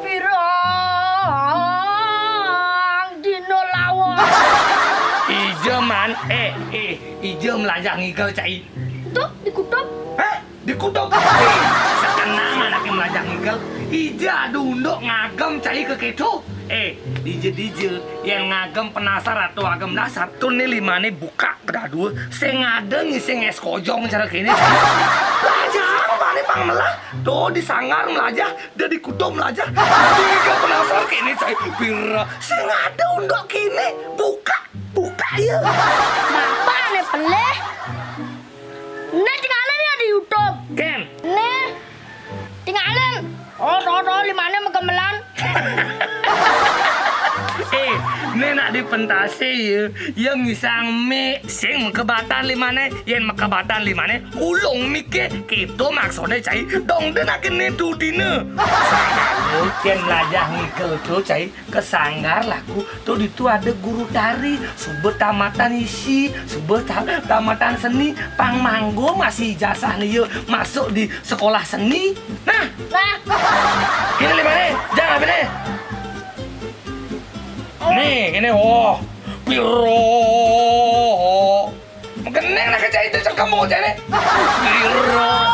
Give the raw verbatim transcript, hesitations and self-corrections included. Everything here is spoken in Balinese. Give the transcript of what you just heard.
Pirang dina lawas. Ija man, eh, eh, ija mlajah ngigel cai. Tuh, dikutup. Hah? Dikutup? Eh, sakenang anaké mlajah ngigel. Ija ada unduk ngagem cai ka kéto. Eh, dija-dija yén ngagem penasar atau agem dasar, to né limané bukak kedadua, sing ada ngising és kojong cara kéné. Mlajah, bani pang melah. To di sanggar mlajah, da di kutup mlajah. Adi ka penasar kéné cai. Pira sing ada unduk kéné, bukak, bukak ya. Bapa né pelih. Né tingalin ya di YouTube. Kén. Né tingalin. Oh, to, to, limané magemelan. Eh, né nak di pentasé ya, ya ngisang mik, sing makebatan limané, yén makebatan limané, ulung miké, kéto maksudné cai, dong da nak kéné to dina. Sanggar, yén mlajah ngigel to cai, ka sanggar laku, to ditu ada guru tari, suba tamatan isi, suba ta-, tamatan seni, pang manggo masih ijazahné ya, masuk di sekolah seni. Nah, nah. Kéné limané, jang apiné. Nih, kéné, wah. Piro. Mageneng nak cai to cekemuk cai né. Piro.